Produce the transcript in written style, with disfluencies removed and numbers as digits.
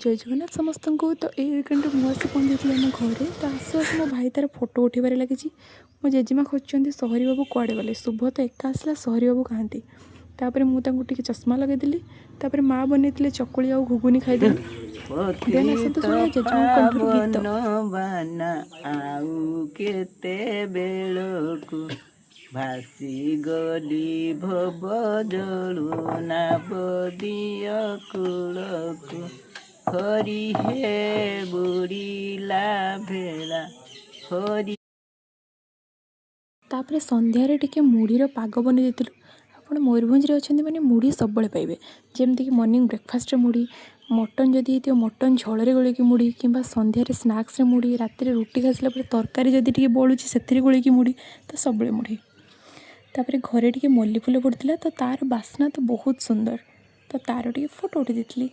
ଜୟ ଜଗନ୍ନାଥ ସମସ୍ତଙ୍କୁ। ତ ଏଇ ୱିକେଣ୍ଡରେ ମୁଁ ଆସି ପହଞ୍ଚିଥିଲି ଆମ ଘରେ। ତ ଆସୁ ଆସୁ ମୋ ଭାଇ ତାର ଫଟୋ ଉଠାଇବାରେ ଲାଗିଛି। ମୋ ଜେଜେମା ଖୋଜୁଛନ୍ତି, ସହରୀ ବାବୁ କୁଆଡ଼େ ଗଲେ? ଶୁଭ ତ ଏକା ଆସିଲା, ସହରୀ ବାବୁ କାହାନ୍ତି? ତାପରେ ମୁଁ ତାଙ୍କୁ ଟିକେ ଚଷମା ଲଗାଇଦେଲି। ତାପରେ ମା ବନେଇଥିଲେ ଚକୁଳି ଆଉ ଘୁଗୁନି, ଖାଇଦେଲି। ଦେନ୍ ଆସନ୍ତୁ ଶୁଣିବା ଜେଜେମାଙ୍କ କଣ୍ଠରୁ ଗୀତ। ବାନା ଆଉ କେତେ ବେଳକୁ ଭାସି ଗଲି ଭବ ଜଳୁ ନାବ ଦିଅ କୂଳକୁ, ହରି ହେ ବୁଡ଼ିଲା ଭେଳା ହରି। ତାପରେ ସନ୍ଧ୍ୟାରେ ଟିକେ ମୁଢ଼ିର ପାଗ ବନେଇ ଦେଇଥିଲୁ। ଆପଣ ମୟୂରଭଞ୍ଜରେ ଅଛନ୍ତି ମାନେ ମୁଢ଼ି ସବୁବେଳେ ପାଇବେ। ଯେମିତିକି ମର୍ଣ୍ଣିଂ ବ୍ରେକଫାଷ୍ଟରେ ମୁଢ଼ି, ମଟନ୍ ଯଦି ହେଇଥିବ ମଟନ୍ ଝୋଳରେ ଗୋଳେଇକି ମୁଢ଼ି, କିମ୍ବା ସନ୍ଧ୍ୟାରେ ସ୍ନାକ୍ସରେ ମୁଢ଼ି, ରାତିରେ ରୁଟି ଖାଇସାରିଲା ପରେ ତରକାରୀ ଯଦି ଟିକେ ବଳୁଛି ସେଥିରେ ଗୋଳେଇକି ମୁଢ଼ି। ତ ସବୁବେଳେ ମୁଢ଼ି। ତାପରେ ଘରେ ଟିକେ ମଲ୍ଲି ଫୁଲ ପଡ଼ିଥିଲା, ତ ତା'ର ବାସ୍ନା ତ ବହୁତ ସୁନ୍ଦର, ତ ତା'ର ଟିକେ ଫଟୋ ଉଠାଇ ଦେଇଥିଲି।